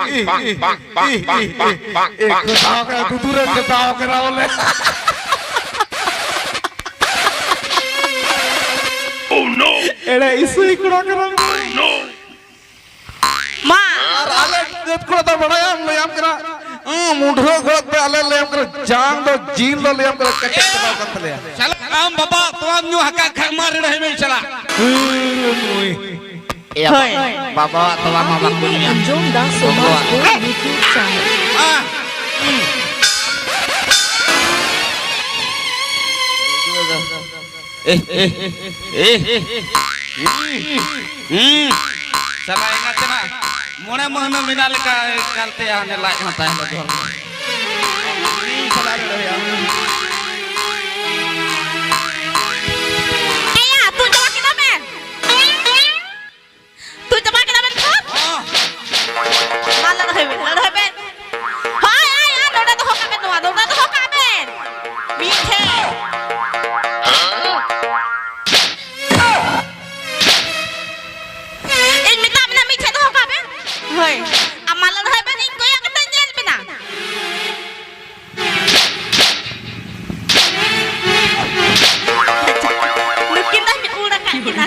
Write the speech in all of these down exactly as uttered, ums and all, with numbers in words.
ᱤᱦ, ᱤᱦ, ᱤᱦ, ᱤᱦ, ᱤᱦ, ᱤᱦ, ᱤᱦ, ᱠᱷᱚᱛᱟᱣ ᱠᱟᱱᱟ, ᱫᱩᱫᱩ ᱨᱮ ᱠᱷᱚᱛᱟᱣ ᱠᱟᱱᱟ ᱵᱚᱞᱮ᱾ ᱮᱲᱮ ᱤᱥᱟᱹᱭ ᱠᱚᱲᱟ ᱠᱟᱱᱟ᱾ ᱢᱟ᱾ ᱟᱨ ᱟᱞᱮ ᱡᱟᱹᱛ ᱠᱚᱲᱟ ᱫᱚ ᱵᱟᱲᱟᱭᱟᱢ, ᱞᱟᱹᱭᱟᱢ ᱠᱟᱱᱟ, ᱦᱩᱸ, ᱢᱩᱰᱷᱟᱹ ᱜᱚᱲᱚ ᱛᱮ ᱟᱞᱮ ᱞᱟᱹᱭᱟᱢ ᱠᱟᱱᱟ, ᱡᱟᱝ ᱫᱚ ᱡᱤᱞ ᱫᱚ ᱞᱟᱹᱭᱟᱢ ᱠᱟᱱᱟ, ᱠᱮᱴᱮᱡ ᱪᱟᱵᱟᱣ ᱠᱟᱱ ᱛᱟᱞᱮᱭᱟ᱾ ᱥᱟᱞᱟ ᱟᱢ ᱵᱟᱵᱟ ᱛᱚᱣᱟᱢ ᱧᱩ ᱟᱠᱟᱫ ᱠᱷᱟᱱ ᱢᱟ ᱨᱤᱲᱟᱹᱭ ᱢᱮ ᱥᱟᱞᱟ᱾ ᱦᱩᱸ, ᱩᱭ᱾ ᱮᱭᱟ, ᱦᱳᱭ᱾ ᱵᱟᱵᱟᱣᱟᱜ ᱛᱚᱣᱟ ᱢᱟ ᱵᱟᱠᱚ ᱧᱩᱭᱟ᱾ ᱟᱸᱡᱚᱢ ᱫᱟ ᱥᱚᱢᱟᱡᱽ ᱜᱚᱜᱚᱣᱟᱜ᱾ ᱠᱚ YouTube channel᱾ ᱟᱦ! ᱦᱩᱸ᱾ ᱮ, ᱮ, ᱮ, ᱮ, ᱦᱩᱸ, ᱦᱩᱸ᱾ ᱥᱟᱞᱟ ᱮᱸᱜᱟᱛ ᱛᱮᱱᱟᱜ ᱢᱚᱬᱮ ᱢᱟᱹᱦᱱᱟᱹ ᱢᱮᱱᱟᱜ ᱞᱮᱠᱟ ᱮᱠᱟᱞ ᱛᱮ ᱦᱟᱱᱮ ᱞᱟᱡ ᱦᱚᱸ ᱛᱟᱦᱮᱸ ᱫᱚ ᱫᱚᱨᱠᱟᱨ᱾ ᱦᱩᱸ, ᱥᱟᱞᱟ ᱞᱟᱹᱲᱦᱟᱹᱭᱟ᱾ ᱮᱭᱟ, ᱛᱩᱫ ᱪᱟᱵᱟ ᱠᱮᱫᱟ ᱵᱮᱱ? ᱛᱩᱫ ᱪᱟᱵᱟ ᱠᱮᱫᱟ ᱵᱮᱱ ᱛᱚ? ᱦᱚᱸ᱾ ᱢᱟ ᱞᱟᱹᱲᱦᱟᱹᱭ ᱵᱮᱱ, ᱞᱟᱹᱲᱦᱟᱹᱭ ᱵᱮᱱ᱾ ᱦᱳᱭ, ᱦᱳᱭ, ᱦᱳᱭ, ᱱᱚᱰᱮ ᱫᱚᱦᱚ ᱠᱟᱜ ᱵᱮᱱ, ᱱᱚᱣᱟ ᱫᱚ, ᱱᱚᱰᱮ ᱫᱚᱦᱚ ᱠᱟᱜ ᱵᱮᱱ᱾ ᱢᱤᱫ ᱴᱷᱮᱱ᱾ ᱤᱧ ᱢᱮᱛᱟᱜ ᱵᱮᱱᱟ, ᱢᱤᱫ ᱴᱷᱮᱱ ᱫᱚᱦᱚ ᱠᱟᱜ ᱵᱮᱱ᱾ ᱦᱳᱭ᱾ ᱟᱨ ᱢᱟ ᱞᱟᱹᱲᱦᱟᱹᱭ ᱵᱮᱱ, ᱤᱧ ᱠᱚᱭᱚᱜ ᱠᱟᱛᱮ ᱧᱮᱞ ᱵᱮᱱᱟ᱾ ᱱᱩᱠᱤᱱ ᱫᱚᱧ ᱩᱲ ᱟᱠᱟᱫ ᱠᱤᱱᱟ᱾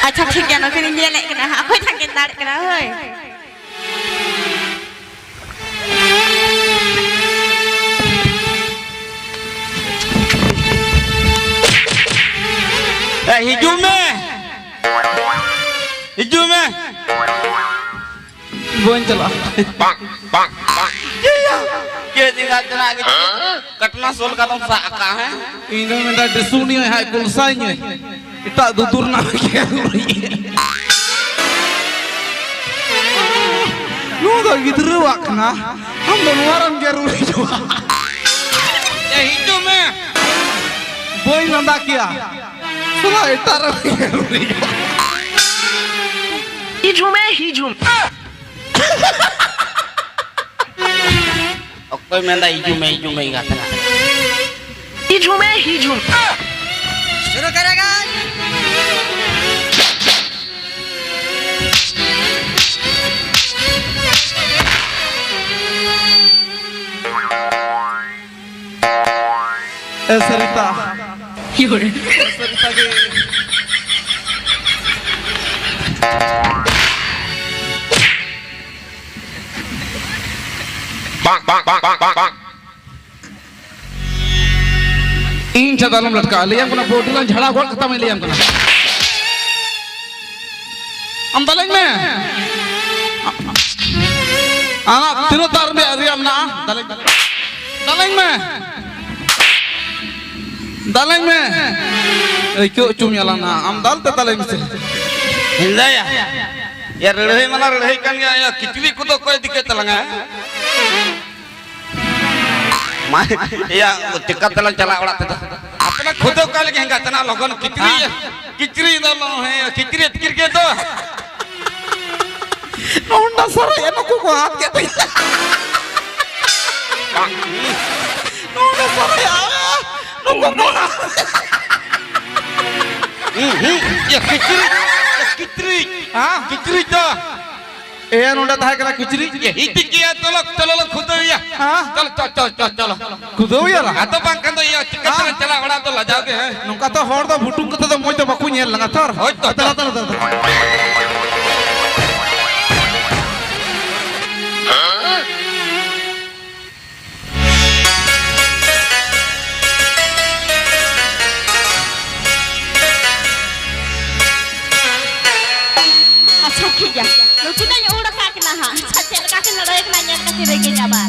ᱟᱪᱪᱷᱟ, ᱴᱷᱤᱠ ᱜᱮᱭᱟ, ᱱᱚᱛᱮ ᱞᱤᱧ ᱧᱮᱞᱮᱫ ᱠᱟᱱᱟ ᱦᱟᱸᱜ, ᱚᱠᱚᱭ ᱴᱷᱟᱜ ᱠᱤᱱ ᱫᱟᱲᱮᱜ ᱠᱟᱱᱟ᱾ ᱦᱳᱭ᱾ ᱮ, ᱦᱤᱡᱩᱜ ᱢᱮ, ᱦᱤᱡᱩᱜ ᱢᱮ᱾ ᱵᱟᱹᱧ ᱪᱟᱞᱟᱜᱼᱟ᱾ ᱵᱟᱝ, ᱵᱟᱝ, ᱵᱟᱝ᱾ ᱪᱮᱫ ᱮᱸᱜᱟᱛ ᱛᱮᱱᱟᱜ ᱜᱮ ᱠᱟᱴᱱᱟ ᱥᱳᱞ ᱠᱟᱛᱮᱢ ᱥᱟᱵ ᱟᱠᱟᱫ, ᱦᱮᱸ? ᱤᱧ ᱫᱚ ᱢᱮᱱᱫᱟ, ᱰᱤᱥᱩ ᱱᱤᱭᱟᱹ ᱦᱟᱸᱜ ᱠᱩᱞᱥᱟᱭ ᱧᱮ᱾ ᱮᱴᱟᱜ ᱫᱩᱫᱩᱨ ᱨᱮᱱᱟᱜ ᱜᱮ ᱟᱹᱣᱨᱤ᱾ ᱱᱚᱣᱟ ᱫᱚ ᱜᱤᱫᱽᱨᱟᱹᱣᱟᱜ ᱠᱟᱱᱟ᱾ ᱟᱢ ᱫᱚ ᱱᱚᱣᱟ ᱨᱮᱢ ᱡᱟᱹᱨᱩᱲ ᱦᱤᱡᱩᱜᱼᱟ᱾ ᱮ, ᱦᱤᱡᱩᱜ ᱢᱮ᱾ ᱵᱟᱹᱧ ᱞᱟᱸᱫᱟ ᱠᱮᱭᱟ᱾ ᱥᱟᱞᱟ ᱮᱴᱟᱜ ᱨᱮᱢ ᱡᱟᱹᱨᱩᱲ ᱦᱤᱡᱩᱜᱼᱟ᱾ ᱦᱤᱡᱩᱜ ᱢᱮ, ᱦᱤᱡᱩᱜ ᱢᱮ᱾ ᱚᱠᱚᱭ ᱢᱮᱱᱫᱟ ᱦᱤᱡᱩᱜ ᱢᱮ, ᱦᱤᱡᱩᱜ ᱢᱮ, ᱮᱸᱜᱟᱛ ᱛᱮᱱᱟᱜ? ᱦᱤᱡᱩᱜ ᱢᱮ, ᱦᱤᱡᱩᱜ ᱢᱮ᱾ ᱥᱩᱨᱩ ᱠᱟᱨᱮᱜᱟ᱾ ᱮ ᱥᱟᱨᱤᱛᱟ᱾ ᱮ ᱥᱟᱨᱤᱛᱟ ᱜᱮ᱾ ᱵᱟᱝ, ᱵᱟᱝ, ᱵᱟᱝ, ᱵᱟᱝ, ᱵᱟᱝ, ᱵᱟᱝ᱾ ᱤᱧ ᱴᱷᱮᱱ ᱫᱚ ᱟᱞᱚᱢ ᱞᱟᱴᱠᱟᱜᱼᱟ᱾ ᱞᱟᱹᱭᱟᱢ ᱠᱟᱱᱟ, ᱵᱚᱰᱤ ᱞᱟᱝ ᱡᱷᱟᱲᱟᱣ ᱜᱚᱫ ᱠᱟᱛᱟᱢᱟᱹᱧ, ᱞᱟᱹᱭᱟᱢ ᱠᱟᱱᱟ᱾ ᱟᱢ ᱫᱟᱞᱟᱧ ᱢᱮ᱾ ᱟᱢᱟᱜ ᱛᱤᱱᱟᱹᱜ ᱛᱟᱨ ᱨᱮᱭᱟᱜ ᱨᱮᱭᱟᱜ ᱢᱮᱱᱟᱜᱼᱟ? ᱫᱟᱞᱟᱧ, ᱫᱟᱞᱟᱧ ᱢᱮ᱾ ᱫᱟᱞᱟᱧ ᱢᱮ᱾ ᱟᱹᱭᱠᱟᱹᱣ ᱦᱚᱪᱚᱢ ᱧᱟᱞᱟ ᱱᱟ᱾ ᱟᱢ ᱫᱟᱞ ᱛᱮ ᱫᱟᱞᱟᱧ ᱢᱮᱥᱮ᱾ ᱦᱮᱸᱫᱟᱭᱟ᱾ ᱭᱟ, ᱨᱟᱹᱲᱦᱟᱹᱭ ᱢᱟᱞᱟ ᱨᱟᱹᱲᱦᱟᱹᱭ ᱠᱟᱱ ᱜᱮᱭᱟ᱾ ᱭᱟ, ᱠᱤᱪᱨᱤᱡ ᱠᱚᱫᱚ ᱚᱠᱚᱭ ᱤᱫᱤ ᱠᱮᱫ ᱛᱟᱞᱟᱝᱟ? ᱢᱟ, ᱭᱟ, ᱪᱤᱠᱟ ᱛᱮᱞᱟᱝ ᱪᱟᱞᱟᱜ ᱚᱲᱟᱜ ᱛᱮᱫᱚ? ᱟᱯᱮ ᱠᱷᱩᱫᱟᱹᱣ ᱠᱟᱜ ᱞᱟᱹᱜᱤᱫ ᱦᱮᱸ ᱜᱟᱛᱮ ᱱᱟ ᱞᱚᱜᱚᱱ ᱠᱤᱪᱨᱤᱡ, ᱦᱮᱸ? ᱠᱤᱪᱨᱤᱡ ᱫᱚ ᱞᱚ-, ᱦᱮᱸ, ᱠᱤᱪᱨᱤᱡ ᱟᱹᱛᱠᱤᱨ ᱜᱮ ᱫᱚ᱾ ᱱᱚᱰᱟ ᱥᱟᱨᱟᱭᱟ ᱱᱩᱠᱩ ᱠᱚ ᱦᱟᱛ ᱠᱮᱫ ᱛᱤᱧᱟ᱾ ᱱᱚᱰᱟ ᱥᱟᱨᱟᱭᱟ ᱱᱩᱠᱩ ᱠᱚ ᱦᱟᱛ᱾ ᱦᱩᱸ, ᱦᱩᱸ, ᱭᱟ, ᱠᱤᱪᱨᱤᱡ, ᱭᱟ, ᱠᱤᱪᱨᱤᱡ᱾ ᱦᱮᱸ? ᱠᱤᱪᱨᱤᱡ ᱫᱚ᱾ ᱮ, ᱱᱚᱰᱮ ᱛᱟᱦᱮᱸ ᱠᱟᱱᱟ ᱠᱤᱪᱨᱤᱡ᱾ ᱮ, ᱦᱤᱫᱤᱡ ᱜᱮᱭᱟ, ᱪᱚᱞᱚ, ᱪᱚᱞᱚ, ᱞᱚ, ᱠᱷᱩᱫᱟᱹᱣ ᱮᱭᱟ᱾ ᱦᱮᱸ? ᱪᱚᱞᱚ, ᱪᱚ, ᱪᱚ, ᱪᱚ, ᱪᱚᱞᱚ᱾ ᱠᱷᱩᱫᱟᱹᱣ ᱮᱭᱟ ᱞᱟᱝ? ᱟᱫᱚ ᱵᱟᱝᱠᱷᱟᱱ ᱫᱚ ᱤᱭᱟᱹ, ᱪᱤᱠᱟᱹ ᱛᱮᱞᱮ ᱦᱮᱸ? ᱪᱟᱞᱟᱜ ᱚᱲᱟᱜ ᱫᱚ ᱞᱟᱡᱟᱣ ᱜᱮ, ᱦᱮᱸ? ᱱᱚᱝᱠᱟ ᱛᱚ ᱦᱚᱲ ᱫᱚ ᱵᱷᱩᱴᱩᱝ ᱠᱟᱛᱮ ᱫᱚ ᱢᱚᱡᱽ ᱫᱚ ᱵᱟᱠᱚ ᱧᱮᱞ ᱞᱟᱝᱟ, ᱛᱚᱨ᱾ ᱦᱳᱭ ᱛᱚ, ᱫᱮᱞᱟ, ᱛᱚ᱾ ᱫᱮᱞᱟ, ᱫᱮᱞᱟ, ᱫᱮᱞᱟ᱾ ᱟᱪᱪᱷᱟ, ᱴᱷᱤᱠ ᱜᱮᱭᱟ᱾ ᱞᱩᱪᱤ ᱫᱚᱧ ᱩᱲ ᱟᱠᱟᱫ ᱠᱤᱱᱟ ᱦᱟᱸᱜ᱾ ᱟᱪᱪᱷᱟ, ᱪᱮᱫ ᱞᱮᱠᱟ ᱠᱤᱱ ᱞᱟᱹᱲᱦᱟᱹᱭ ᱠᱟᱱᱟ, ᱧᱮᱞ ᱠᱟᱛᱮ ᱨᱮᱜᱮ ᱪᱟᱵᱟ᱾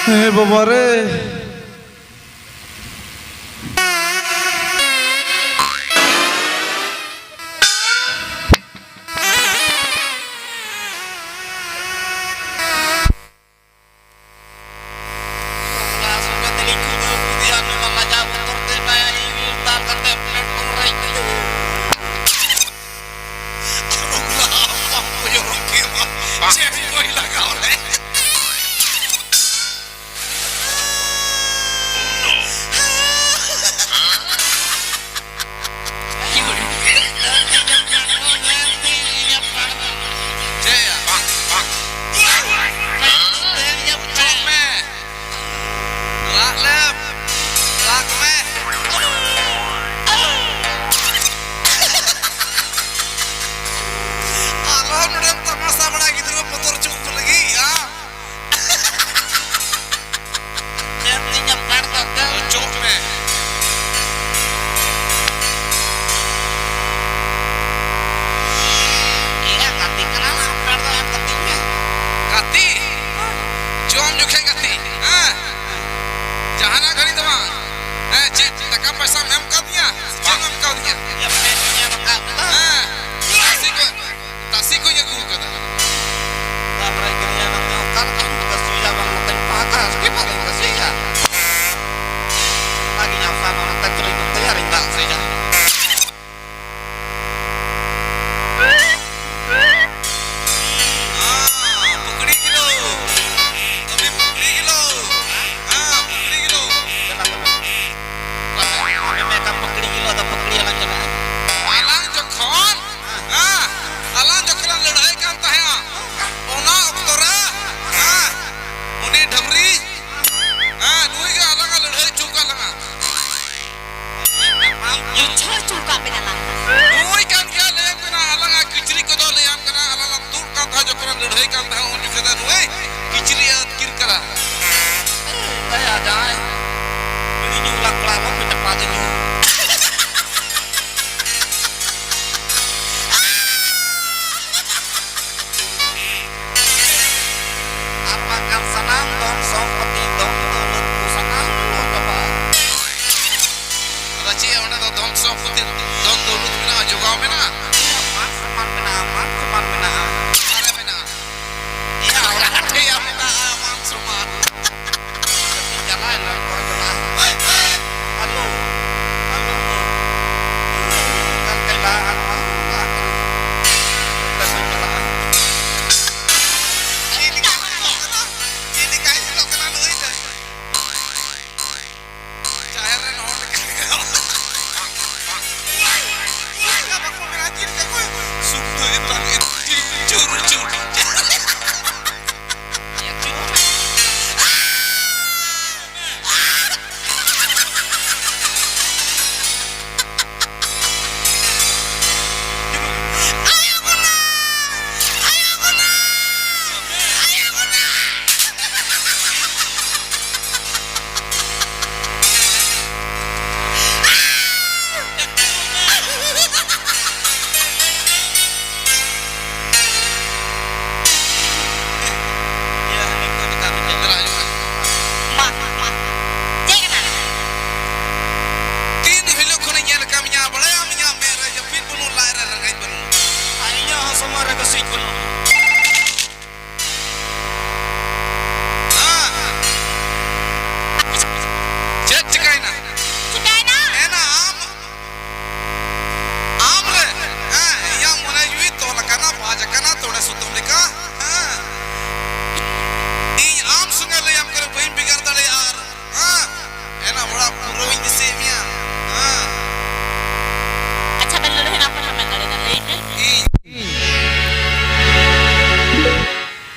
ᱦᱮᱸ ᱵᱟᱵᱟ ᱨᱮ, ᱡᱚᱠᱷᱮᱡ ᱜᱟᱛᱮ, ᱦᱮᱸ? ᱡᱟᱦᱟᱱᱟᱜ ᱜᱷᱟᱹᱲᱤ ᱫᱚ ᱵᱟᱝ᱾ ᱦᱮᱸ, ᱪᱮᱫ ᱴᱟᱠᱟ ᱯᱚᱭᱥᱟᱢ ᱮᱢ ᱠᱟᱣᱫᱤᱧᱟ? ᱪᱮᱫ ᱮᱢ ᱮᱢ ᱠᱟᱣᱫᱤᱧᱟ? ᱮᱢ ᱠᱟᱣᱫᱤᱧᱟ᱾ ᱦᱮᱸ, ᱛᱟᱥᱮ ᱠᱚ, ᱛᱟᱥᱮ ᱠᱚᱧ ᱟᱹᱜᱩ ᱠᱟᱫᱟ᱾ ᱛᱟᱯᱚᱨᱮ ᱠᱤᱨᱤᱧᱟ ᱱᱚᱛᱮ ᱚᱠᱟ ᱞᱮᱠᱟᱧ ᱛᱟᱥᱮᱭᱟ, ᱵᱟᱝ ᱱᱚᱛᱮᱧ ᱯᱟᱠᱟ, ᱥᱮ ᱵᱟᱞᱮᱧ ᱛᱟᱥᱮᱭᱟ᱾ ᱚᱱᱟᱜᱤᱧ ᱟᱥᱟ, ᱱᱚᱣᱟ ᱛᱮ ᱛᱩᱞᱩᱡ ᱱᱚᱛᱮ ᱟᱨᱤᱧ ᱫᱟᱜ ᱥᱮᱡᱟ᱾ ᱦᱮᱸ, ᱯᱚᱠᱚᱲᱤ ᱠᱤᱞᱳ᱾ ᱟᱹᱵᱤ ᱯᱚᱠᱚᱲᱤ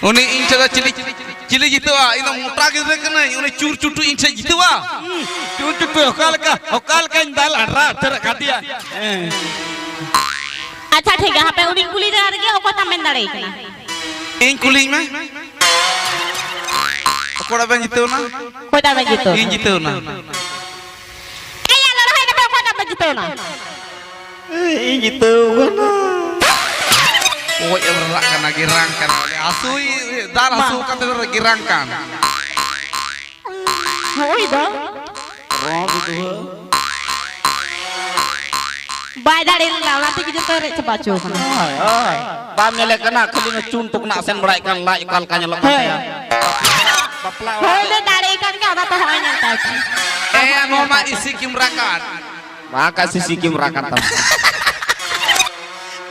ᱩᱱᱤ ᱤᱧ ᱴᱷᱮᱱ ᱫᱚ ᱪᱤᱞᱤ, ᱪᱤᱞᱤ ᱡᱤᱛᱟᱹᱣᱟ? ᱤᱧ ᱫᱚ ᱢᱚᱴᱟ ᱜᱤᱫᱽᱨᱟᱹ ᱠᱟᱹᱱᱟᱹᱧ, ᱩᱱᱤ ᱪᱩᱨ ᱪᱩᱴᱩ ᱤᱧ ᱴᱷᱮᱱ ᱡᱤᱛᱟᱹᱣᱟ? ᱦᱩᱸ, ᱪᱩᱨ ᱪᱩᱴᱩ ᱚᱠᱟ ᱞᱮᱠᱟ, ᱚᱠᱟ ᱞᱮᱠᱟᱧ ᱫᱟᱞ ᱟᱰᱨᱟ ᱩᱛᱟᱹᱨ ᱟᱠᱟᱫᱮᱭᱟ᱾ ᱦᱮᱸ᱾ ᱟᱪᱪᱷᱟ, ᱴᱷᱤᱠ ᱜᱮᱭᱟ, ᱦᱟᱯᱮ ᱩᱱᱤᱧ ᱠᱩᱞᱤ ᱞᱮᱜᱟ ᱞᱮᱜᱮ, ᱚᱠᱚᱭᱴᱟᱜ ᱢᱮᱱ ᱫᱟᱲᱮᱭᱟᱭ ᱠᱟᱱᱟ? ᱤᱧ ᱠᱩᱞᱤᱧ ᱢᱮ, ᱚᱠᱚᱭᱴᱟᱜ ᱵᱮᱱ ᱡᱤᱛᱟᱹᱣ ᱮᱱᱟ? ᱚᱠᱚᱭᱴᱟᱜ ᱵᱮᱱ ᱡᱤᱛᱟᱹᱣ ᱤᱧ ᱮᱱᱟ? ᱡᱤᱛᱟᱹᱣ ᱮᱱᱟ᱾ ᱮᱭ, ᱟᱞᱚ ᱨᱚᱦᱚᱭ ᱠᱟᱛᱮ ᱚᱠᱚᱭᱴᱟᱜ ᱵᱮᱱ ᱡᱤᱛᱟᱹᱣ ᱮᱱᱟ? ᱤᱧ ᱡᱤᱛᱟᱹᱣ ᱠᱟᱱᱟ᱾ ᱚᱡ ᱮᱢ ᱨᱟᱜ ᱠᱟᱱᱟ, ᱜᱮᱨᱟᱝ ᱠᱟᱱᱟ, ᱦᱟᱹᱥᱩᱭ, ᱫᱟᱨ ᱦᱟᱹᱥᱩ ᱠᱟᱛᱮ ᱜᱮᱨᱟᱝ ᱠᱟᱱ᱾ ᱦᱳᱭ ᱫᱚ᱾ ᱨᱚᱸ ᱵᱤᱫᱷᱩᱣᱟᱹ᱾ ᱵᱟᱭ ᱫᱟᱲᱮ ᱞᱮᱱᱟ, ᱚᱱᱟ ᱛᱮᱜᱮ ᱡᱚᱛᱚ ᱨᱮᱡ ᱪᱟᱵᱟ ᱦᱚᱪᱚ ᱠᱟᱱᱟ᱾ ᱦᱳᱭ, ᱦᱳᱭ᱾ ᱵᱟᱢ ᱧᱮᱞᱮ ᱠᱟᱱᱟ, ᱠᱷᱟᱹᱞᱤ ᱚᱱᱟ ᱪᱩᱱ ᱴᱚᱠᱱᱟᱜ ᱥᱮᱱ ᱵᱟᱲᱟᱭ ᱠᱟᱱ, ᱞᱟᱡ ᱚᱠᱟ ᱞᱮᱠᱟ ᱧᱮᱞᱚᱜ ᱠᱟᱱ ᱦᱳᱭ᱾ ᱛᱟᱭᱟ᱾ ᱵᱟᱯᱞᱟ ᱦᱳᱭ, ᱚᱲᱟᱜ ᱞᱮ ᱫᱟᱲᱮ ᱠᱟᱱ ᱜᱮᱭᱟ, ᱚᱱᱟ ᱛᱮ ᱦᱚᱸᱜᱼᱚᱭ ᱧᱮᱞ ᱛᱟᱭ ᱯᱮ᱾ ᱮ, ᱱᱚᱣᱟ ᱢᱟ ᱤᱥᱤ ᱠᱮᱢᱨᱟ ᱠᱟᱱ᱾ ᱵᱟᱝ ᱠᱟ ᱥᱤᱥᱤ ᱠᱮᱢᱨᱟ ᱠᱟᱱ ᱛᱟᱢᱟ᱾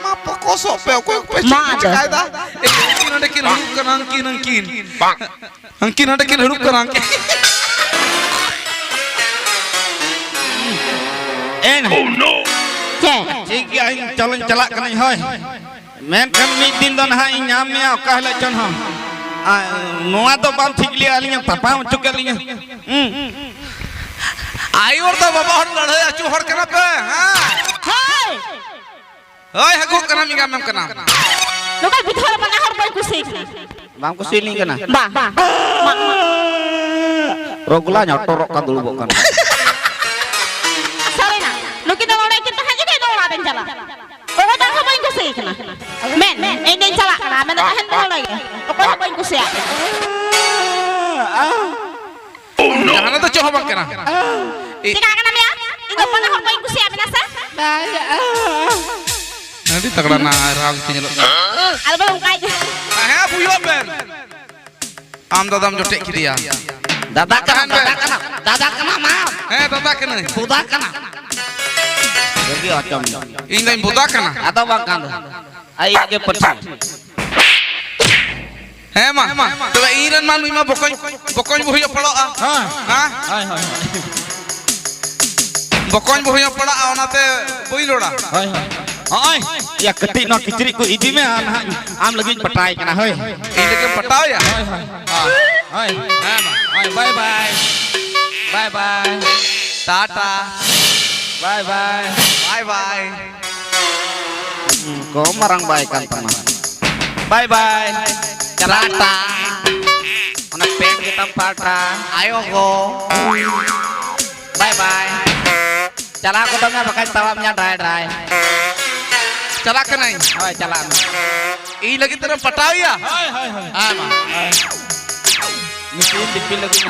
ᱢᱟ ᱯᱚᱠᱚᱥᱚᱜ ᱯᱮ, ᱚᱠᱚᱭ ᱠᱚᱯᱮ ᱪᱮᱫ ᱢᱟ ᱯᱮ ᱟᱫᱚ᱾ ᱪᱤᱠᱟᱭᱮᱫᱟ? ᱮ, ᱩᱱᱠᱤᱱ ᱱᱚᱰᱮ ᱠᱤᱱ ᱦᱩᱲᱩᱵ ᱠᱟᱱᱟ, ᱩᱱᱠᱤᱱ, ᱩᱱᱠᱤᱱ᱾ ᱦᱟᱹᱱᱠᱤᱱ ᱦᱟᱸᱰᱮ ᱠᱤᱱ ᱦᱟᱹᱲᱩᱵ ᱠᱟᱱᱟ, ᱦᱟᱹᱱᱠᱤᱱ᱾ ᱮᱱ᱾ ᱪᱮᱫ? ᱴᱷᱤᱠ ᱜᱮᱭᱟ, ᱤᱧ ᱪᱚᱞᱚᱧ ᱪᱟᱞᱟᱜ ᱠᱟᱹᱱᱟᱹᱧ, ᱦᱳᱭ᱾ ᱢᱮᱱᱠᱷᱟᱱ ᱢᱤᱫ ᱫᱤᱱ ᱫᱚ ᱱᱟᱦᱟᱜ ᱤᱧ ᱧᱟᱢ ᱢᱮᱭᱟ, ᱚᱠᱟ ᱦᱤᱞᱳᱜ ᱪᱚᱝ ᱦᱚᱸ᱾ ᱟᱨ ᱱᱚᱣᱟ ᱫᱚ ᱵᱟᱢ ᱴᱷᱤᱠ ᱞᱮᱭᱟ, ᱟᱹᱞᱤᱧᱮᱢ ᱛᱟᱯᱟᱢ ᱦᱚᱪᱚ ᱠᱮᱫ ᱞᱤᱧᱟ᱾ ᱦᱩᱸ᱾ ᱟᱭᱳ ᱦᱚᱲ ᱫᱚ ᱵᱟᱵᱟ ᱦᱚᱲ ᱞᱟᱹᱲᱦᱟᱹᱭ ᱟᱹᱪᱩ ᱦᱚᱲ ᱠᱟᱱᱟ ᱯᱮ, ᱦᱮᱸ? ᱦᱳᱭ᱾ ᱦᱳᱭ, ᱦᱟᱹᱠᱩ ᱠᱟᱱᱟᱢ, ᱤᱧ ᱟᱢᱮᱢ ᱠᱟᱱᱟᱢ᱾ ᱱᱚᱝᱠᱟ ᱵᱤᱫᱷᱣᱟ ᱵᱟᱱᱟ ᱦᱚᱲ ᱵᱟᱹᱧ ᱠᱩᱥᱤᱭᱟᱠᱤᱱᱟ᱾ ᱵᱟᱢ ᱠᱩᱥᱤᱭᱟᱞᱤᱧ ᱠᱟᱱᱟ? ᱵᱟ, ᱵᱟ, ᱵᱟ᱾ ᱨᱚᱜᱽᱞᱟ ᱧᱚᱴᱚᱨᱚᱜ ᱠᱟᱱ ᱫᱩᱲᱩᱵᱚᱜ ᱠᱟᱱ᱾ ᱥᱟᱹᱨᱤᱱᱟ, ᱱᱩᱠᱤᱱ ᱫᱚ ᱱᱚᱰᱮ ᱠᱤᱱ ᱛᱟᱦᱮᱸ ᱡᱩᱫᱤ ᱤᱧ ᱫᱚ ᱚᱲᱟᱜ ᱛᱮᱧ ᱪᱟᱞᱟᱜ᱾ ᱚᱠᱚᱭᱴᱟᱜ ᱦᱚᱸ ᱵᱟᱹᱧ ᱠᱩᱥᱤᱭᱟᱭ ᱠᱟᱱᱟ᱾ ᱢᱮᱱ, ᱤᱧ ᱫᱚᱧ ᱪᱟᱞᱟᱜ ᱠᱟᱱᱟ᱾ ᱢᱮᱱ ᱫᱚ ᱛᱟᱦᱮᱱ ᱢᱮ ᱱᱚᱰᱮ ᱜᱮ᱾ ᱚᱠᱚᱭ ᱦᱚᱸ ᱵᱟᱹᱧ ᱠᱩᱥᱤᱭᱟᱜ ᱠᱟᱱᱟ᱾ ᱡᱟᱦᱟᱱᱟᱜ ᱫᱚ ᱪᱮᱫ ᱦᱚᱸ ᱵᱟᱝ ᱠᱟᱱᱟ᱾ ᱮ- ᱪᱮᱠᱟ ᱠᱟᱱᱟ ᱢᱮᱭᱟ? ᱤᱧ ᱫᱚ ᱵᱟᱱᱟ ᱦᱚᱲ ᱵᱟᱹᱧ ᱠᱩᱥᱤᱭᱟᱜ ᱵᱮᱱᱟ ᱥᱮ? ᱟᱹᱰᱤ ᱛᱟᱜᱲᱟ ᱱᱟ ᱨᱟᱜᱽ ᱜᱮ ᱧᱮᱞᱚᱜ ᱠᱟᱱᱟ᱾ ᱟᱫᱚ ᱵᱚᱞᱮ ᱚᱱᱠᱟ ᱜᱮ᱾ ᱦᱮᱸ, ᱵᱩᱭᱚᱜ ᱵᱮᱱ᱾ ᱟᱢ ᱫᱟᱫᱟᱢ ᱡᱚᱴᱮᱫ ᱠᱮᱫᱮᱭᱟ᱾ ᱫᱟᱫᱟ ᱠᱟᱱᱟ, ᱛᱟᱦᱮᱱ ᱵᱮᱱ᱾ ᱫᱟᱫᱟ ᱠᱟᱱᱟ, ᱫᱟᱫᱟ ᱠᱟᱱᱟ, ᱢᱟ᱾ ᱦᱮᱸ, ᱫᱟᱫᱟ ᱠᱟᱹᱱᱟᱹᱧ᱾ ᱵᱩᱫᱟ ᱠᱟᱱᱟ᱾ ᱵᱟᱹᱜᱤ ᱦᱚᱪᱚ ᱢᱮ᱾ ᱤᱧ ᱫᱚᱧ ᱵᱩᱫᱟ ᱠᱟᱱᱟ᱾ ᱟᱫᱚ ᱵᱟᱝ ᱠᱟᱱ ᱫᱚ᱾ ᱟᱡ ᱜᱮ ᱯᱟᱹᱴᱷᱤ᱾ ᱦᱮᱸ ᱢᱟ, ᱛᱚᱵᱮ ᱤᱧ ᱨᱮᱱ ᱢᱟ ᱱᱩᱭ ᱢᱟ ᱵᱚᱠᱚᱧ, ᱵᱚᱠᱚᱧ ᱵᱩᱦᱤᱭ ᱯᱟᱲᱟᱜᱼᱟ᱾ ᱦᱮᱸ᱾ ᱦᱮᱸ? ᱦᱳᱭ, ᱦᱳᱭ, ᱦᱳᱭ᱾ ᱵᱚᱠᱚᱧ ᱵᱩᱦᱤᱭ ᱯᱟᱲᱟᱜᱼᱟ, ᱚᱱᱟᱛᱮ ᱵᱟᱹᱧ ᱨᱚᱲᱟ᱾ ᱦᱳᱭ, ᱦᱳᱭ᱾ ᱦᱚᱸᱜᱼᱚᱭ, ᱭᱟ ᱠᱟᱹᱴᱤᱡ ᱱᱚᱣᱟ ᱠᱤᱪᱨᱤᱡ ᱠᱚ ᱤᱫᱤ ᱢᱮ, ᱟᱨ ᱱᱟᱦᱟᱜ ᱟᱢ ᱞᱟᱹᱜᱤᱫ ᱤᱧ ᱯᱟᱴᱟᱭ ᱠᱟᱱᱟ᱾ ᱦᱳᱭ᱾ ᱤᱧ ᱞᱟᱹᱜᱤᱫ ᱮᱢ ᱯᱟᱴᱟᱣ ᱮᱭᱟ? ᱦᱳᱭ, ᱦᱳᱭ᱾ ᱦᱳᱭ᱾ ᱦᱮᱸ ᱢᱟ᱾ ᱦᱳᱭ, ᱵᱟᱭ ᱵᱟᱭ᱾ ᱵᱟᱭ ᱵᱟᱭ᱾ ᱴᱟᱴᱟ᱾ ᱵᱟᱭ ᱵᱟᱭ᱾ ᱵᱟᱭ ᱵᱟᱭ᱾ ᱦᱩᱸ, ᱠᱚᱢ ᱢᱟᱨᱟᱝ ᱵᱟᱭ ᱠᱟᱱ ᱛᱟᱢᱟ᱾ ᱵᱟᱭ ᱵᱟᱭ᱾ ᱪᱟᱞᱟᱜ ᱴᱟᱴᱟ᱾ ᱚᱱᱟ ᱯᱮᱱᱴ ᱜᱮᱛᱟᱢ ᱯᱟᱴᱟ᱾ ᱟᱭᱳ ᱜᱚ᱾ ᱵᱟᱭ ᱵᱟᱭ᱾ ᱪᱟᱞᱟᱣ ᱜᱚᱫᱚᱜ ᱢᱮ, ᱵᱟᱠᱷᱟᱡ ᱛᱟᱣᱟᱜ ᱢᱮᱭᱟ ᱰᱨᱟᱭ ᱰᱨᱟᱭ᱾ ᱪᱟᱞᱟᱜ ᱠᱟᱹᱱᱟᱹᱧ᱾ ᱦᱳᱭ, ᱪᱟᱞᱟᱜ ᱢᱮ᱾ ᱤᱧ ᱞᱟᱹᱜᱤᱫ ᱛᱮᱢ ᱯᱟᱴᱟᱣ ᱮᱭᱟ? ᱦᱳᱭ, ᱦᱳᱭ, ᱦᱳᱭ᱾ ᱦᱮᱸ ᱢᱟ᱾ ᱦᱳᱭ᱾ ᱢᱤᱥᱤᱱ ᱫᱤᱯᱤᱞ ᱞᱟᱹᱜᱤᱫ᱾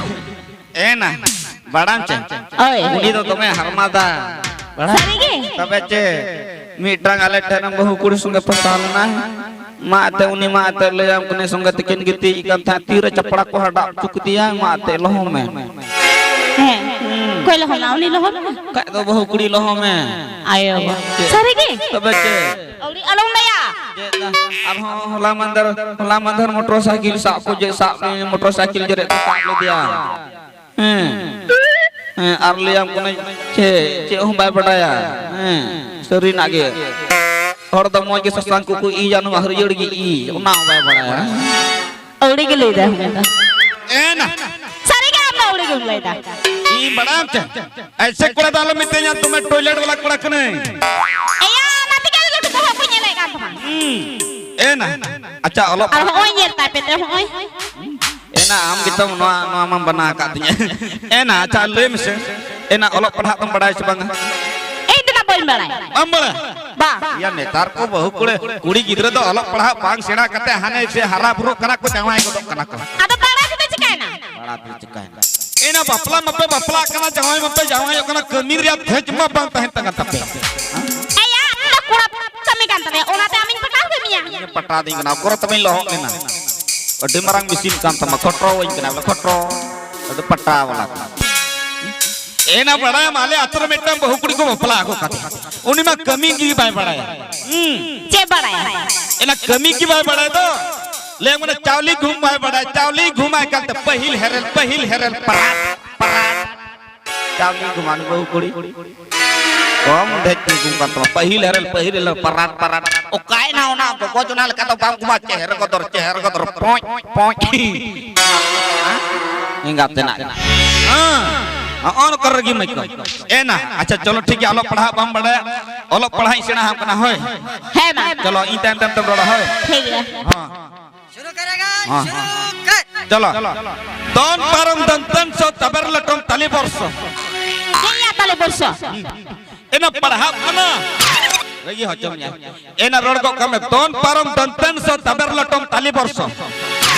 ᱮᱱᱟ, ᱵᱟᱲᱟᱢ ᱪᱮ? ᱦᱳᱭ᱾ ᱩᱱᱤ ᱫᱚ ᱫᱚᱢᱮ ᱦᱟᱨᱢᱟᱫᱟ᱾ ᱵᱟᱲᱟᱢ? ᱥᱟᱹᱨᱤ ᱜᱮ? ᱛᱚᱵᱮ ᱪᱮ, ᱢᱤᱫᱴᱟᱝ ᱟᱞᱮ ᱴᱷᱮᱱ ᱵᱟᱹᱦᱩ ᱠᱩᱲᱤ ᱥᱚᱸᱜᱮ ᱯᱷᱟᱥᱟᱣ ᱞᱮᱱᱟᱭ᱾ ᱢᱟ ᱮᱱᱛᱮ ᱩᱱᱤ ᱢᱟ ᱮᱱᱛᱮ ᱞᱟᱹᱭᱟᱢ ᱠᱟᱹᱱᱟᱹᱧ ᱥᱚᱸᱜᱮ ᱛᱤᱠᱤᱱ ᱜᱤᱛᱤᱡ ᱠᱟᱱ ᱛᱟᱦᱮᱸᱫ, ᱛᱤᱨᱮ ᱪᱟᱯᱲᱟ ᱠᱚ ᱦᱟᱰᱟᱜ ᱦᱚᱪᱚ ᱠᱮᱫᱮᱭᱟ, ᱢᱟ ᱮᱱᱛᱮ ᱞᱚᱦᱚᱢᱮ᱾ ᱦᱮᱸ᱾ ᱦᱩᱸ᱾ ᱚᱠᱚᱭ ᱞᱚᱦᱚᱢ ᱱᱟ? ᱩᱱᱤ ᱞᱚᱦᱚᱢ ᱱᱟ? ᱠᱷᱟᱡ ᱫᱚ ᱵᱟᱹᱦᱩ ᱠᱩᱲᱤ ᱞᱚᱦᱚᱢᱮ᱾ ᱟᱭᱳ ᱵᱟᱵᱟ᱾ ᱪᱮᱫ? ᱥᱟᱹᱨᱤ ᱜᱮ? ᱛᱚᱵᱮ ᱪᱮᱫ? ᱟᱹᱣᱲᱤ ᱟᱞᱚᱢ ᱞᱟᱹᱭᱟ᱾ ᱪᱮᱫ ᱫᱟ? ᱟᱨᱦᱚᱸ ᱦᱚᱞᱟ ᱢᱟᱦᱫᱮᱨ, ᱦᱚᱞᱟ ᱢᱟᱦᱫᱮᱨ ᱢᱚᱴᱚᱨ ᱥᱟᱭᱠᱮᱞ ᱥᱟᱵ ᱠᱚ ᱡᱮ ᱥᱟᱵ, ᱢᱚᱴᱚᱨ ᱥᱟᱭᱠᱮᱞ ᱡᱮᱨᱮᱫ ᱠᱚ ᱥᱟᱵ ᱞᱮᱫᱮᱭᱟ᱾ ᱦᱮᱸ᱾ ᱦᱮᱸ, ᱟᱨ ᱞᱟᱹᱭᱟᱢ ᱠᱟᱹᱱᱟᱹᱧ, ᱪᱮᱫ, ᱪᱮᱫ ᱦᱚᱸ ᱵᱟᱭ ᱵᱟᱰᱟᱭᱟ᱾ ᱦᱮᱸ, ᱥᱟᱹᱨᱤᱱᱟᱜ ᱜᱮ᱾ ᱦᱚᱲ ᱫᱚ ᱢᱚᱡᱽ ᱜᱮ ᱥᱟᱥᱟᱝ ᱠᱚᱠᱚ ᱤᱡᱟ, ᱱᱚᱣᱟ ᱦᱟᱹᱨᱭᱟᱹᱲ ᱜᱮ ᱤᱡ, ᱚᱱᱟ ᱦᱚᱸ ᱵᱟᱭ ᱵᱟᱰᱟᱭᱟ᱾ ᱟᱹᱣᱲᱤ ᱜᱮ ᱞᱟᱹᱭ ᱫᱟ ᱦᱩᱭ ᱫᱟ᱾ ᱮᱱᱟ᱾ ᱥᱟᱹᱨᱤ ᱜᱮ ᱟᱢ ᱫᱚ ᱟᱹᱣᱲᱤ ᱜᱮᱢ ᱞᱟᱹᱭ ᱫᱟ᱾ ᱤᱧ ᱵᱟᱰᱟᱭᱟᱢ ᱪᱮ? ᱮᱭᱥᱮ ᱠᱚᱲᱟ ᱫᱚ ᱟᱞᱚᱢ ᱢᱤᱛᱟᱹᱧᱟ, ᱫᱚᱢᱮ ᱴᱚᱭᱞᱮᱴ ᱵᱟᱞᱟ ᱠᱚᱲᱟ ᱠᱟᱹᱱᱟᱹᱧ᱾ ᱮᱭᱟ, ᱚᱱᱟ ᱛᱮᱜᱮ ᱞᱟᱹᱴᱩ ᱵᱚᱦᱚᱜ ᱠᱚ ᱧᱮᱞᱮᱫ ᱠᱟᱱ ᱛᱟᱢᱟ᱾ ᱦᱩᱸ᱾ ᱮᱱᱟ᱾ ᱟᱪᱪᱷᱟ, ᱚᱞᱚᱜ ᱟᱨ ᱯᱟᱲᱦᱟᱜ ᱦᱚᱸᱜᱼᱚᱭ ᱧᱮᱞ ᱛᱟᱭ ᱯᱮ ᱛᱮ, ᱦᱚᱸᱜᱼᱚᱭ᱾ ᱮᱱᱟ, ᱟᱢ ᱜᱮᱛᱚᱢ ᱱᱚᱣᱟ, ᱱᱚᱣᱟ ᱢᱟᱢ ᱵᱮᱱᱟᱣ ᱟᱠᱟᱫ ᱛᱤᱧᱟᱹ᱾ ᱮᱱᱟ, ᱟᱪᱪᱷᱟ, ᱞᱟᱹᱭ ᱢᱮᱥᱮ᱾ ᱮᱱᱟ, ᱚᱞᱚᱜ ᱯᱟᱲᱦᱟᱜ ᱫᱚᱢ ᱵᱟᱲᱟᱭᱟ ᱥᱮ ᱵᱟᱝᱟ? ᱤᱧ ᱫᱚ ᱱᱟᱜ ᱵᱟᱹᱧ ᱵᱟᱲᱟᱭᱟ᱾ ᱵᱟᱢ ᱵᱟᱲᱟᱭᱟ? ᱵᱟ᱾ ᱭᱟ, ᱱᱮᱛᱟᱨ ᱠᱚ ᱵᱟᱹᱦᱩ ᱠᱩᱲᱤ, ᱠᱩᱲᱤ ᱜᱤᱫᱽᱨᱟᱹ ᱫᱚ ᱚᱞᱚᱜ ᱯᱟᱲᱦᱟᱜ ᱵᱟᱝ ᱥᱮᱬᱟ ᱠᱟᱛᱮ ᱦᱟᱱᱮ ᱥᱮ ᱦᱟᱨᱟ ᱵᱩᱨᱩᱜ ᱠᱟᱱᱟ ᱠᱚ, ᱡᱟᱶᱟᱭ ᱜᱚᱫᱚᱜ ᱠᱟᱱᱟ ᱠᱚ᱾ ᱟᱫᱚ ᱵᱟᱲᱟᱭ ᱛᱮᱫᱚ ᱪᱤᱠᱟᱹᱭᱮᱱᱟ? ᱵᱟᱲᱟ ᱛᱮᱫᱚ ᱪᱤᱠᱟᱹᱭᱮᱱᱟ? ᱮᱱᱟ, ᱵᱟᱯᱞᱟ ᱢᱟᱯᱮ ᱵᱟᱯᱞᱟᱜ ᱠᱟᱱᱟ, ᱡᱟᱶᱟᱭ ᱢᱟᱯᱮ ᱡᱟᱶᱟᱭᱚᱜ ᱠᱟᱱᱟ, ᱠᱟᱹᱢᱤ ᱨᱮᱭᱟᱜ ᱫᱷᱮᱡ ᱢᱟ ᱵᱟᱝ ᱛᱟᱦᱮᱱ ᱛᱟᱠᱟ ᱛᱟᱯᱮ᱾ ᱮᱭᱟ, ᱟᱢ ᱫᱚ ᱠᱚᱲᱟ ᱠᱟᱹᱢᱤ ᱠᱟᱱ ᱛᱟᱞᱮᱭᱟ, ᱚᱱᱟᱛᱮ ᱟᱢᱤᱧ ᱯᱟᱴᱟᱣ ᱠᱮᱫ ᱢᱮᱭᱟ᱾ ᱤᱧᱮ ᱯᱟᱴᱟᱣ ᱫᱤᱧ ᱠᱟᱱᱟ, ᱚᱠᱚᱨ ᱛᱮᱢᱮᱧ ᱞᱚᱦᱚᱫ ᱞᱮᱱᱟ᱾ ᱟᱹᱰᱤ ᱢᱟᱨᱟᱝ ᱢᱮᱥᱤᱱ ᱠᱟᱱ ᱛᱟᱢᱟ, ᱠᱷᱚᱴᱨᱚ ᱟᱹᱧ ᱠᱟᱱᱟ ᱵᱚᱞᱮ, ᱠᱷᱚᱴᱨᱚ᱾ ᱟᱹᱰᱤ ᱯᱟᱴᱟ ᱵᱟᱞᱟ ᱠᱟᱱᱟ᱾ ᱮᱱᱟ, ᱵᱟᱲᱟᱭᱟᱢ, ᱟᱞᱮ ᱟᱛᱳ ᱨᱮ ᱢᱤᱫᱴᱟᱝ ᱵᱟᱹᱦᱩ ᱠᱩᱲᱤ ᱠᱚ ᱵᱟᱯᱞᱟ ᱟᱠᱚ ᱠᱟᱱᱟ᱾ ᱩᱱᱤ ᱢᱟ ᱠᱟᱹᱢᱤ ᱜᱮ ᱵᱟᱭ ᱵᱟᱲᱟᱭᱟ᱾ ᱦᱩᱸ᱾ ᱪᱮᱫ ᱵᱟᱲᱟᱭᱟ? ᱮᱱᱟ, ᱠᱟᱹᱢᱤ ᱜᱮ ᱵᱟᱭ ᱵᱟᱲᱟᱭ ᱫᱚ᱾ ᱞᱟᱹᱭ ᱢᱟᱱᱮ ᱪᱟᱣᱞᱮ ᱜᱩᱦᱩᱢ ᱵᱟᱭ ᱵᱟᱲᱟᱭ, ᱪᱟᱣᱞᱮ ᱜᱩᱦᱩᱢ ᱟᱭ ᱠᱟᱱ ᱛᱮ ᱯᱟᱹᱦᱤᱞ ᱦᱮᱨᱮᱞ, ᱯᱟᱹᱦᱤᱞ ᱦᱮᱨᱮᱞ, ᱯᱟᱨᱟᱴ, ᱯᱟᱨᱟᱴ᱾ ᱪᱟᱣᱞᱮ ᱜᱩᱦᱩᱢ ᱟᱱ ᱵᱟᱹᱦᱩ ᱠᱩᱲᱤ᱾ ᱠᱚᱢ ᱰᱷᱮᱡ ᱛᱤᱸᱜᱩ ᱠᱟᱱ ᱛᱟᱢᱟ᱾ ᱯᱟᱹᱦᱤᱞ ᱦᱮᱨᱮᱞ, ᱯᱟᱹᱦᱤᱞ ᱦᱮᱨᱮᱞ, ᱯᱟᱨᱟᱴ, ᱯᱟᱨᱟᱴ᱾ ᱚᱠᱟᱭᱮᱱᱟ ᱚᱱᱟ ᱜᱚᱜᱚᱡ ᱚᱱᱟ ᱞᱮᱠᱟ ᱫᱚ ᱵᱟᱢ ᱜᱩᱢᱟ, ᱪᱮᱦᱨ ᱜᱚᱫᱚᱨ, ᱪᱮᱦᱨ ᱜᱚᱫᱚᱨ, ᱯᱚᱸᱪ, ᱯᱚᱸᱪ᱾ ᱮᱸᱜᱟ ᱛᱮᱱᱟᱜ᱾ ᱦᱮᱸ, ᱦᱚᱸᱜᱼᱚ ᱱᱚᱝᱠᱟ ᱨᱮᱜᱮ ᱢᱟᱹᱭ ᱠᱚ᱾ ᱮᱱᱟ, ᱟᱪᱪᱷᱟ, ᱪᱚᱞᱚ ᱴᱷᱤᱠ ᱜᱮᱭᱟ, ᱚᱞᱚᱜ ᱯᱟᱲᱦᱟᱜ ᱵᱟᱢ ᱵᱟᱲᱟᱭᱟ, ᱚᱞᱚᱜ ᱯᱟᱲᱦᱟᱜ ᱤᱧ ᱥᱮᱬᱟ ᱟᱢ ᱠᱟᱱᱟ, ᱦᱳᱭ᱾ ᱦᱮᱸ ᱢᱟ᱾ ᱪᱚᱞᱚ, ᱤᱧ ᱛᱟᱭᱚᱢ ᱛᱟᱭᱚᱢ ᱛᱮᱢ ᱨᱚᱲᱟ, ᱦᱳᱭ᱾ ᱴᱷᱤᱠ ᱜᱮᱭᱟ᱾ ᱦᱚᱸ᱾ शुरू करेगा, हाँ, शुरू हाँ। कर। चलो। दोन पारम दंतन सो तबर लटम ताली बरसो। ᱪᱮᱫ ᱭᱟ ᱛᱟᱞᱮ ᱵᱚᱨᱥᱚ? ᱮᱱᱟ ᱯᱟᱲᱦᱟᱜ ᱠᱟᱱᱟ᱾ ᱨᱮᱜᱮ ᱦᱚᱪᱚ ᱢᱮᱭᱟ᱾ ᱮᱱᱟ ᱨᱚᱲ ᱜᱚᱜ ᱠᱟᱜ ᱢᱮ᱾ ᱫᱚᱱ ᱯᱟᱨᱚᱢ ᱫᱚᱱᱛᱮᱱ ᱥᱚ ᱛᱟᱵᱮᱨ ᱞᱚᱴᱚᱢ ᱛᱟᱞᱤ ᱵᱚᱨᱥᱚ᱾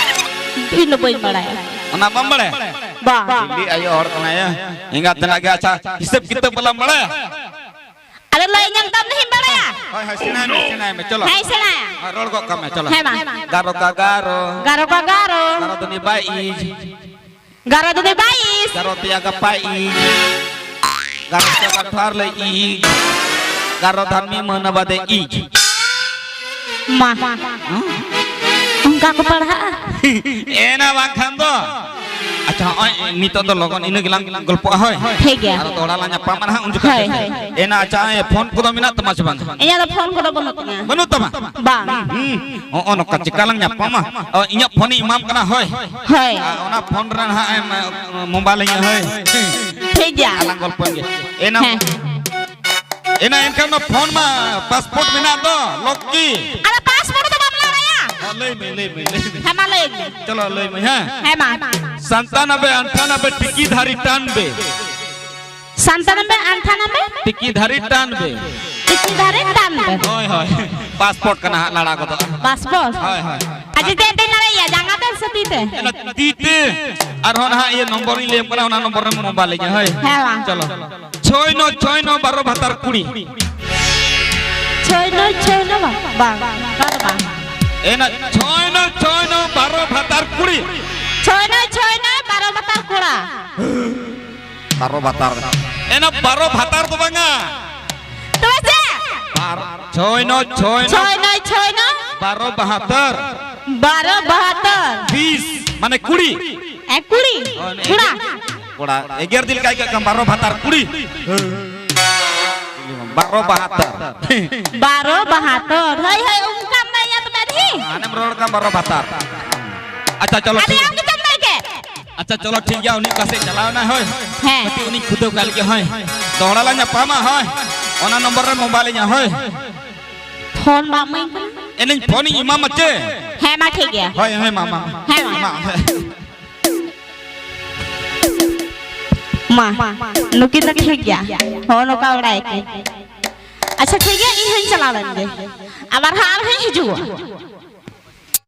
ᱤᱧ ᱫᱚ ᱵᱟᱹᱧ ᱵᱟᱲᱟᱭᱟ᱾ ᱚᱱᱟ ᱵᱟᱢ ᱵᱟᱲᱟᱭᱟ? ᱵᱟᱝ᱾ ᱫᱤᱞᱤ ᱟᱭᱳ ᱦᱚᱲ ᱠᱟᱱᱟᱭ᱾ ᱮᱸᱜᱟᱛ ᱛᱮᱱᱟᱜ ᱜᱮ, ᱟᱪᱪᱷᱟ, ᱦᱤᱥᱟᱹᱵ ᱠᱤᱛᱟᱹᱵ ᱵᱟᱞᱟᱢ ᱵᱟᱲᱟᱭᱟ? ᱟᱫᱚ ᱞᱟᱹᱭ ᱧᱟᱢ ᱛᱟᱢ ᱱᱟᱦᱤᱧ ᱵᱟᱲᱟᱭᱟ᱾ ᱦᱳᱭ, ᱦᱳᱭ, ᱥᱮᱬᱟᱭ ᱢᱮ, ᱥᱮᱬᱟᱭ ᱢᱮ, ᱪᱚᱞᱚ᱾ ᱦᱮᱸ, ᱥᱮᱬᱟᱭᱟ᱾ ᱦᱳᱭ, ᱨᱚᱲ ᱜᱚᱜ ᱠᱟᱜ ᱢᱮ, ᱪᱚᱞᱚ᱾ ᱦᱮᱸ ᱢᱟ᱾ ᱜᱟᱨᱚ ᱠᱟ ᱜᱟᱨᱚ᱾ ᱜᱟᱨᱚ ᱠᱟ ᱜᱟᱨᱚ᱾ ᱜᱟᱨᱚ ᱫᱩᱱᱤ ᱵᱟᱭᱤᱥ᱾ ᱜᱟᱨᱚ ᱫᱩᱱᱤ ᱵᱟᱭᱤᱥ᱾ ᱜᱟᱨᱚ ᱛᱮᱭᱟ ᱜᱟᱯᱟ ᱤᱡ᱾ ᱜᱟᱨᱚ ᱛᱮᱭᱟ ᱜᱟᱯᱟ ᱞᱮ ᱤᱡ᱾ ᱜᱟᱨᱚ ᱫᱷᱟᱱ ᱢᱤᱫ ᱢᱟᱹᱦᱱᱟᱹ ᱵᱟᱫᱮ ᱤᱡ᱾ ᱢᱟ᱾ ᱦᱩᱸ? ᱚᱱᱠᱟ ᱠᱚ ᱯᱟᱲᱦᱟᱜᱼᱟ? ᱮᱱᱟ ᱵᱟᱝᱠᱷᱟᱱ ᱫᱚ᱾ ᱟᱪᱪᱷᱟ, ᱦᱚᱸᱜᱼᱚᱭ ᱱᱤᱛᱚᱜ ᱫᱚ ᱞᱚᱜᱚᱱ ᱤᱱᱟᱹ ᱜᱮᱞᱟᱝ ᱜᱚᱞᱯᱚᱜᱼᱟ, ᱦᱳᱭ? ᱴᱷᱤᱠ ᱜᱮᱭᱟ᱾ ᱟᱨ ᱫᱚᱦᱲᱟ ᱞᱟᱝ ᱧᱟᱯᱟᱢᱟ ᱱᱟᱦᱟᱜ ᱩᱱ ᱡᱚᱠᱷᱟᱡ ᱦᱳᱭ, ᱜᱮ᱾ ᱦᱳᱭ᱾ ᱮᱱᱟ, ᱟᱪᱪᱷᱟ, ᱮ, ᱯᱷᱳᱱ ᱠᱚᱫᱚ ᱢᱮᱱᱟᱜ ᱛᱟᱢᱟ ᱥᱮ ᱵᱟᱝ? ᱤᱧᱟᱹᱜ ᱫᱚ ᱯᱷᱳᱱ ᱠᱚᱫᱚ ᱵᱟᱹᱱᱩᱜ ᱛᱤᱧᱟ᱾ ᱵᱟᱹᱱᱩᱜ ᱛᱟᱢᱟ? ᱵᱟᱝ᱾ ᱦᱩᱸ᱾ ᱦᱚᱸᱜᱼᱚ ᱱᱚᱝᱠᱟ ᱪᱮᱠᱟ ᱞᱟᱝ ᱧᱟᱯᱟᱢᱟ? ᱚ, ᱤᱧᱟᱹᱜ ᱯᱷᱳᱱᱤᱧ ᱮᱢᱟᱢ ᱠᱟᱱᱟ, ᱦᱳᱭ᱾ ᱦᱳᱭ᱾ ᱟᱨ ᱚᱱᱟ ᱯᱷᱳᱱ ᱨᱮ ᱱᱟᱦᱟᱜ ᱮᱢ, ᱮ, ᱢᱳᱵᱟᱭᱤᱞ ᱤᱧᱟ, ᱦᱳᱭ᱾ ᱴᱷᱤᱠ ᱜᱮᱭᱟ᱾ ᱟᱨ ᱞᱟᱝ ᱜᱚᱞᱯᱚᱭᱮᱱ ᱜᱮ᱾ ᱮᱱᱟ, ᱦᱮᱸ᱾ ᱮᱱᱟ ᱮᱱᱠᱷᱟᱱ ᱢᱟ ᱯᱷᱳᱱ ᱢᱟ ᱯᱟᱥᱯᱳᱨᱴ ᱢᱮᱱᱟᱜ ᱫᱚ, ᱞᱚᱠᱤ᱾ ᱟᱫᱚ ᱯᱟᱥᱯᱳᱨᱴ ᱫᱚ ᱵᱟᱢ ᱞᱟᱹᱭᱟ? ᱦᱮᱸ, ᱞᱟᱹᱭ ᱢᱮ, ᱞᱟᱹᱭ ᱢᱮ, ᱞᱟᱹᱭ ᱢᱮ᱾ ᱦᱮᱸ, ᱢᱟ ᱞᱟᱹᱭ ᱢᱮ᱾ ᱪᱚᱞᱚ, ᱞᱟᱹᱭ ᱢᱮ, ᱦᱮᱸ᱾ ᱦᱮᱸ, ᱢᱟ᱾ ᱥᱟᱱᱛᱟᱱᱟᱵᱮ, ᱟᱱᱴᱷᱟᱱᱟᱵᱮ, ᱴᱤᱠᱤ ᱫᱷᱟᱨᱤ ᱴᱟᱱ ᱵᱮ᱾ ᱥᱟᱱᱛᱟᱱᱟᱵᱮ, ᱟᱱᱴᱷᱟᱱᱟᱵᱮ? ᱴᱤᱠᱤ ᱫᱷᱟᱨᱤ ᱴᱟᱱ ᱵᱮ᱾ ᱴᱤᱠᱤ ᱫᱷᱟᱨᱤ ᱴᱟᱱ ᱵᱮ᱾ ᱦᱳᱭ, ᱦᱳᱭ᱾ ᱯᱟᱥᱯᱳᱨᱴ ᱠᱟᱱᱟ ᱦᱟᱸᱜ, ᱞᱟᱲᱟ ᱜᱚᱫᱚᱜᱼᱟ᱾ ᱯᱟᱥᱯᱳᱨᱴ? ᱦᱳᱭ, ᱦᱳᱭ᱾ ᱟᱪᱪᱷᱟ, ᱪᱮᱫ ᱛᱮᱧ ᱞᱟᱲᱟᱭᱟ? ᱡᱟᱸᱜᱟ ᱛᱮ ᱥᱮ ᱛᱤ ᱛᱮ? ᱚᱱᱟ ᱛᱤ ᱛᱮ᱾ ᱟᱨᱦᱚᱸ ᱱᱟᱦᱟᱜ ᱤᱭᱟᱹ ᱱᱚᱢᱵᱚᱨ ᱤᱧ ᱞᱟᱹᱭᱟᱢ ᱠᱟᱱᱟ, ᱚᱱᱟ ᱱᱚᱢᱵᱚᱨ ᱨᱮᱢ ᱢᱳᱵᱟᱭᱤᱞ ᱤᱧᱟ, ᱦᱳᱭ᱾ ᱦᱮᱸ, ᱢᱟ᱾ ᱪᱚᱞᱚ᱾ ᱪᱷᱚᱭ ᱱᱚ, ᱪᱷᱚᱭ ᱱᱚ, ᱵᱟᱨᱚ ᱵᱷᱟᱛᱟᱨ ᱠᱩᱲᱤ᱾ ᱪᱷᱚᱭ ᱱᱚ, ᱪᱷᱚᱭ ᱱᱚ, ᱵᱟᱝ, ᱵᱟᱝ, ᱚᱱᱟ ᱫᱚ ᱵᱟᱝ᱾ ᱮᱱᱟ, ᱪᱷᱚᱭ ᱱᱚ, ᱪᱷᱚᱭ ᱱᱚ, ᱵᱟᱨᱚ ᱵᱷᱟᱛᱟᱨ ᱠᱩᱲᱤ᱾ ᱪᱷᱚᱭ ᱱᱚ, ᱪᱷᱚᱭ ᱱᱚ, ᱵᱟᱨᱚ ᱵᱷᱟᱛᱟᱨ ᱠᱚᱲᱟ᱾ ᱵᱟᱨᱚ ᱵᱷᱟᱛᱟᱨ᱾ ᱮᱱᱟ ᱵᱟᱨᱚ ᱵᱷᱟᱛᱟᱨ ᱫᱚ ᱵᱟᱝᱟ᱾ ᱛᱚᱵᱮ ᱪᱮᱫ? ᱵᱟᱨ-, ᱪᱷᱚᱭ ᱱᱚ, ᱪᱷᱚᱭ ᱱᱚ, ᱪᱷᱚᱭ ᱱᱚ, ᱪᱷᱚᱭ ᱱᱚ᱾ ᱵᱟᱨᱚ ᱵᱟᱦᱟᱛᱟᱨ᱾ ᱵᱟᱨᱚ ᱵᱟᱦᱟᱛᱟᱨ᱾ ᱵᱤᱥ, ᱢᱟᱱᱮ ᱠᱩᱲᱤ᱾ ᱮ, ᱠᱩᱲᱤ᱾ ᱚ, ᱮᱱᱮ ᱠᱚᱲᱟ᱾ ᱮᱜᱮᱨ-, ᱠᱚᱲᱟ, ᱮᱜᱮᱨ ᱫᱤᱞ ᱠᱟᱭ ᱠᱟᱜ ᱠᱟᱱ ᱵᱟᱨᱚ ᱵᱷᱟᱛᱟᱨ ᱠᱩᱲᱤ᱾ ᱵᱟᱨᱚ ᱵᱟᱦᱟᱛᱛᱚᱨ᱾ ᱵᱟᱨᱚ ᱵᱟᱦᱟᱛᱛᱚᱨ᱾ ᱦᱳᱭ, ᱦᱳᱭ, ᱚᱱᱠᱟᱢ ᱞᱟᱹᱭᱟ ᱛᱚᱵᱮ ᱟᱹᱰᱤ᱾ ᱦᱟᱱᱮᱢ ᱨᱚᱲ ᱠᱟᱱ ᱵᱟᱨᱚ ᱵᱟᱦᱟᱛᱛᱚᱨ᱾ ᱟᱪᱪᱷᱟ, ᱪᱚᱞᱚ, ᱟᱹᱰᱤ ᱴᱷᱤᱠ᱾ ᱟᱢ ᱜᱮᱪᱚᱢ ᱞᱟᱹᱭ ᱠᱮᱫ᱾ ᱟᱪᱪᱷᱟ, ᱪᱚᱞᱚ, ᱴᱷᱤᱠ ᱜᱮᱭᱟ, ᱩᱱᱤ ᱚᱠᱟ ᱥᱮᱫ ᱪᱟᱞᱟᱣ ᱮᱱᱟᱭ, ᱦᱳᱭ᱾ ᱦᱮᱸ᱾ ᱠᱟᱹᱴᱤᱡ ᱩᱱᱤᱧ ᱠᱷᱩᱫᱟᱹᱣ ᱠᱟᱭ ᱞᱮᱜᱮ, ᱦᱳᱭ᱾ ᱫᱚᱦᱲᱟ ᱞᱟᱝ ᱧᱟᱯᱟᱢᱟ, ᱦᱳᱭ᱾ ᱚᱱᱟ ᱱᱚᱢᱵᱚᱨ ᱨᱮ ᱢᱳᱵᱟᱭᱤᱞ ᱤᱧᱟ, ᱦᱳᱭ᱾ ᱯᱷᱳᱱ ᱵᱟᱢ ᱤᱢᱟᱹᱧ ᱠᱟᱱᱟ? ᱮᱱᱮᱧ ᱯᱷᱳᱱᱤᱧ ᱮᱢᱟᱢᱟ ᱪᱮ? ᱦᱮᱸ, ᱢᱟ, ᱴᱷᱤᱠ ᱜᱮᱭᱟ᱾ ᱦᱳᱭ, ᱦᱳᱭ, ᱢᱟ, ᱢᱟ᱾ ᱦᱮᱸ, ᱢᱟ᱾ ᱢᱟ᱾ ᱢᱟ, ᱱᱩᱠᱤᱱ ᱫᱚ ᱴᱷᱤᱠ ᱜᱮᱭᱟ᱾ ᱦᱚᱸ, ᱱᱚᱝᱠᱟ ᱵᱟᱲᱟᱭ ᱠᱤᱱ᱾ ᱟᱪᱪᱷᱟ, ᱴᱷᱤᱠ ᱜᱮᱭᱟ, ᱤᱧ ᱦᱚᱸᱧ ᱪᱟᱞᱟᱣ ᱞᱮᱱ ᱜᱮ᱾ ᱟᱵᱟᱨ ᱦᱟᱸᱜ ᱟᱨᱦᱚᱸᱧ ᱦᱤᱡᱩᱜᱼᱟ᱾